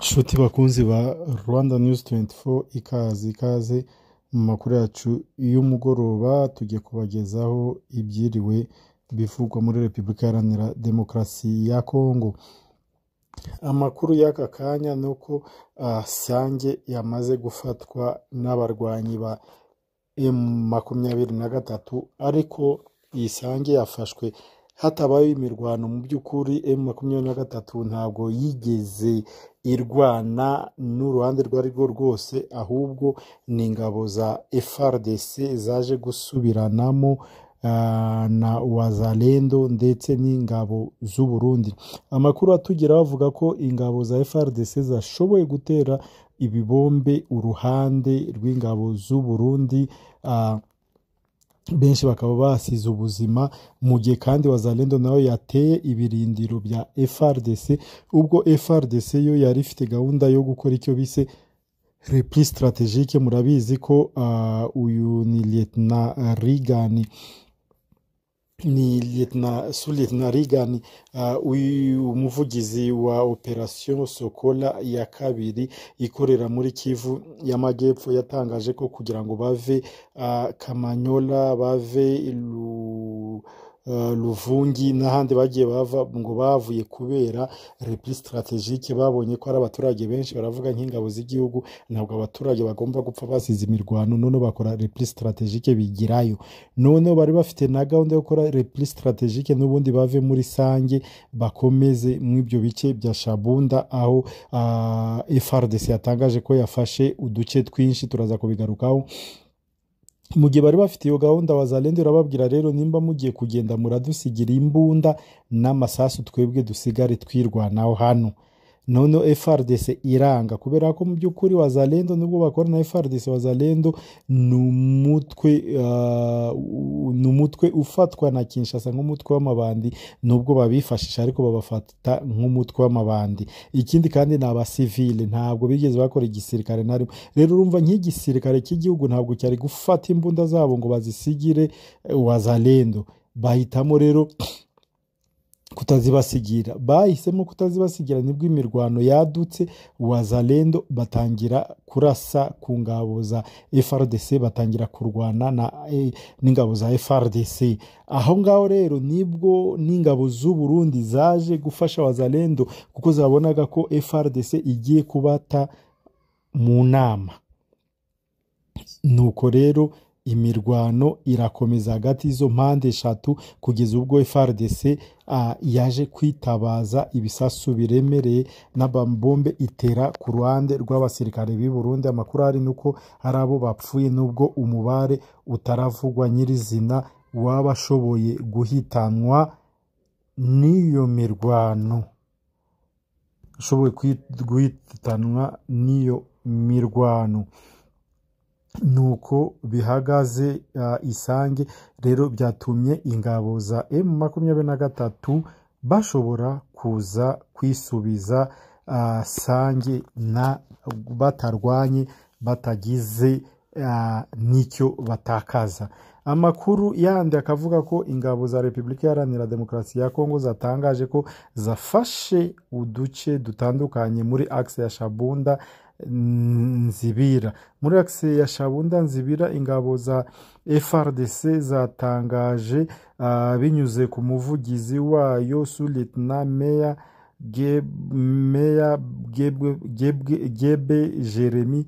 Nshuti bakunzi ba Rwanda News 24, ikaze ikaze mu makuru yacu y'umugoroba. Tugiye kubagezaho ibyiriwe bivugwa muri Repubulika Iharanira Demokarasi ya Kongo. Amakuru y'aka kanya ni uko Sange yamaze gufatwa n'abarwanyi ba M23, ariko iyi Sange yafashwe hatabaye imirwano. Mu by'ukuri M23 ntabwo yigeze irwana n'uruhande rwo ari rwo rwose, ahubwo ni ingabo za FARDC zaje gusubiranamo na Wazalendo ndetse n'ingabo z'u Burundi. Amakuru atugeraho avuga ko ingabo za FARDC zashoboye gutera ibibombe uruhande rw'ingabo z'u Burundi, benshi bakaba basize ubuzima, mu gihe kandi Wazalendo nayo yateye ibirindiro bya FARDC, ubwo FARDC yo yari ifite gahunda yo gukora icyo bise repli stratégique. Murabizi ko uyu ni Lieutenant Rigani, ni Lieutenant sous-lieutenant Rigani, uyu umuvugizi wa Operation Sokola ya kabiri ikorera muri Kivu y'Amajyepfo, yatangaje ko kugira ngo bave Kamanyola, bave Luvungi n'ahandi bagiye bava, ngo bavuye kubera repli stratégique. Babonye ko ari abaturage benshi, baravuga nk'ingabo z'igihugu ntabwo abaturage bagomba gupfa basize imirwano, none bakora repli stratégique bigirayo. Noneho bari bafite na gahunda yo gukora repli stratégique n'ubundi bave muri Sange bakomeze mu ibyo bice bya Shabunda, aho FARDC yatangaje ko yafashe uduce twinshi, turaza kubigarukaho. Mu gihe bari bafite iyo gahunda, Wazalendo irababwira rero, nimba mugiye kugenda muradusigira imbunda n'amasasu, twebwe dusigare twirwanaho hano. None FARDC iranga, kubera ko mu by'ukuri Wazalendo nubwo bakora na FARDC, Wazalendo ni umutwe ufatwa na Kinshasa nk'umutwe w'amabandi, nubwo babifashisha ariko babafata nk'umutwe w'amabandi. Ikindi kandi ni abasivile, ntabwo bigeze bakora igisirikare na rimwe. Rero urumva nk'igisirikare cy'igihugu ntabwo cyari gufata imbunda zabo ngo bazisigire Wazalendo. Bahitamo rero kutazibasigira, bahisemo kutazibasigira, nibwo imirwano yadutse, Wazalendo batangira kurasa ku ngabo za FARDC, batangira kurwana n'ingabo za FARDC. Aho ngaho rero nibwo n'ingabo z'u Burundi zaje gufasha Wazalendo, kuko zabonaga ko FARDC igiye kubata mu nama. Nuko rero imirwano irakomeza hagati y'izo mpande eshatu, kugeza ubwo FARDC yaje kwitabaza ibisasu biremereye n'amabombe itera ku ruhande rw'abasirikare b'i Burundi. Amakuru ari nuko hari abo bapfuye, nubwo umubare utaravugwa nyirizina wabashoboye guhitanwa n'iyo mirwano, ushoboye guhitanwa n'iyo mirwano. Nuko bihagaze Isange rero byatumye ingabo za M23 bashobora kuza kwisubiza Sange na batarwanye, batagize n'icyo batakaza. Amakuru yandi akavuga ko ingabo za Repubulika Iharanira Demokarasi ya Kongo zatangaje ko zafashe uduce dutandukanye muri axe ya Shabunda Nzibira. Muri axe ya Shabunda Nzibira, ingabo za FARDC zatangaje binyuze ku muvugizi wayo sous-lieutenant Meya Gebe Jeremy,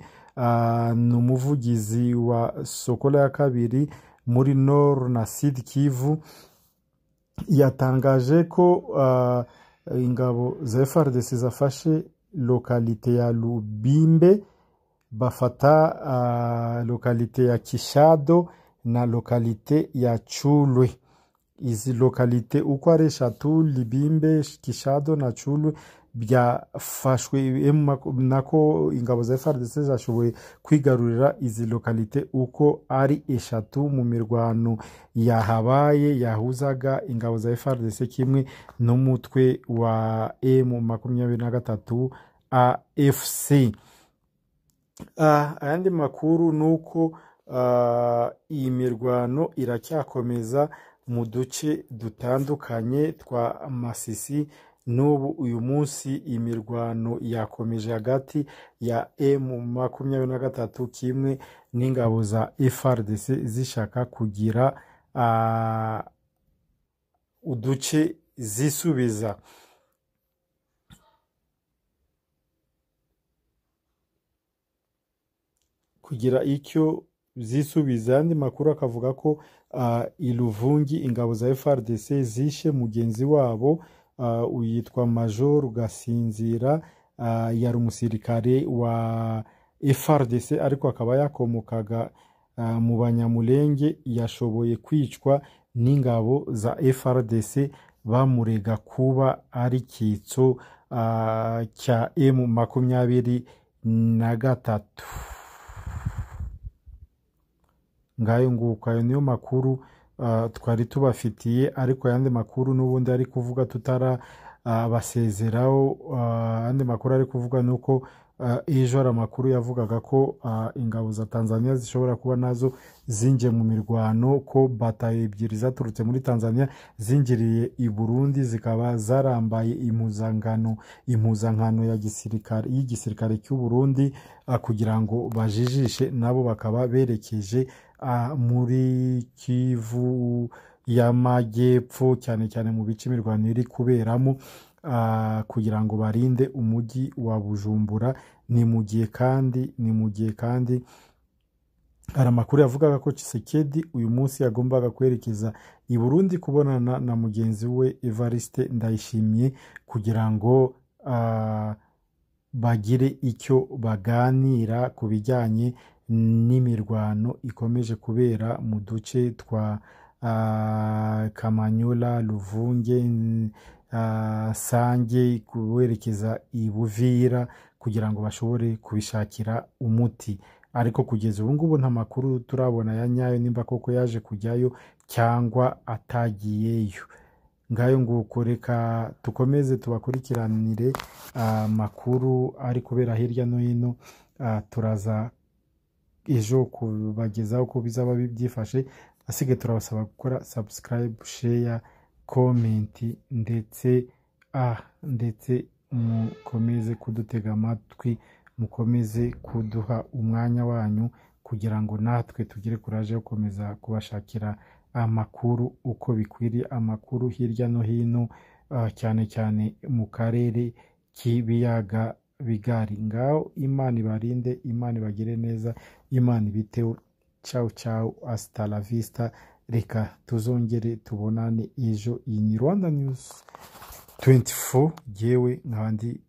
ni umuvugizi wa Sokola ya kabiri muri Nord na Sud Kivu, yatangaje ko ingabo za FARDC zafashe lokalite ya Lubimbe, bafata lokalite ya Kishado na lokalite ya Chulwe. Izi lokalite uko ari eshatu, Libimbe, Kishado na Chulwe, byafashwe nako ingabo za FARDC zashoboye kwigarurira izi lokalite uko ari eshatu mu mirwano yahabaye yahuzaga ingabo za FARDC kimwe n'umutwe wa M23 AFC. Ayandi makuru nuko iyi mirwano iracyakomeza mu duce dutandukanye twa Masisi N'ubu uyu munsi imirwano yakomeje hagati ya M23 kimwe n'ingabo za FARDC zishaka kugira uduce zisubiza. Kugira icyo zisubiza. Andi makuru akavuga ko i Luvungi ingabo za FARDC zishe mugenzi wabo uyitwa Major Gasinzira, yari umusirikare wa FARDC ariko akaba yakomokaga mu Banyamulenge, yashoboye kwicwa n'ingabo za FARDC bamurega kuba ari kitso cya M23. Ngayo nguko, ayo niyo makuru twari tubafitiye, ariko ayandi makuru n'ubundi ari kuvuga tutara basezeraho. Andi makuru ari kuvuga nuko ejo hari amakuru yavugaga ko ingabo za Tanzania zishobora kuba nazo zinjiye mu mirwano, ko batayo ebyiri zaturutse muri Tanzania zinjiriye i Burundi zikaba zarambaye impuzankano ya gisirikare y'igisirikare cy'u Burundi kugira ngo bajijishe, nabo bakaba berekeje muri Kivu y'Amajyepfo, cyane cyane mu bice imirwano iri kuberamo, kugira ngo barinde umujyi wa Bujumbura. Ni mu gihe kandi hari amakuru yavugaga ko Tshisekedi uyu munsi yagombaga kwerekeza i Burundi kubonana na mugenzi we Evariste Ndayishimiye kugira ngo bagire icyo baganira ku bijyanye n'imirwano ikomeje kubera mu duce twa Kamanyola, Luvunge, Sange, kuwerekeza i Buvira kugira ngo bashobore kubishakira umuti. Ariko kugeza ubu ngubu nta makuru turabona ya nyayo nimba koko yaje kujyayo cyangwa atagiyeyo. Ngayo nguko, reka tukomeze tubakurikiranire amakuru ari kubera hirya no hino. Turaza ejo kubagezaho uko bizaba byifashe. Asigaye turabasaba gukora subscribe, share, comment ndetse mukomeze kudutega amatwi, mukomeze kuduha umwanya wanyu kugira ngo natwe tugire kuraje yo gukomeza kubashakira amakuru uko bikwiriye, amakuru hirya no hino, cyane cyane mu karere k'ibiyaga bigari. Ngaho Imana ibarinde, Imana ibagire neza, Imana ibiteho. Ciao ciao, hasta la vista. Reka tuzongere tubonane ejo. Iyi ni Rwanda News 24, jewe nkabandi.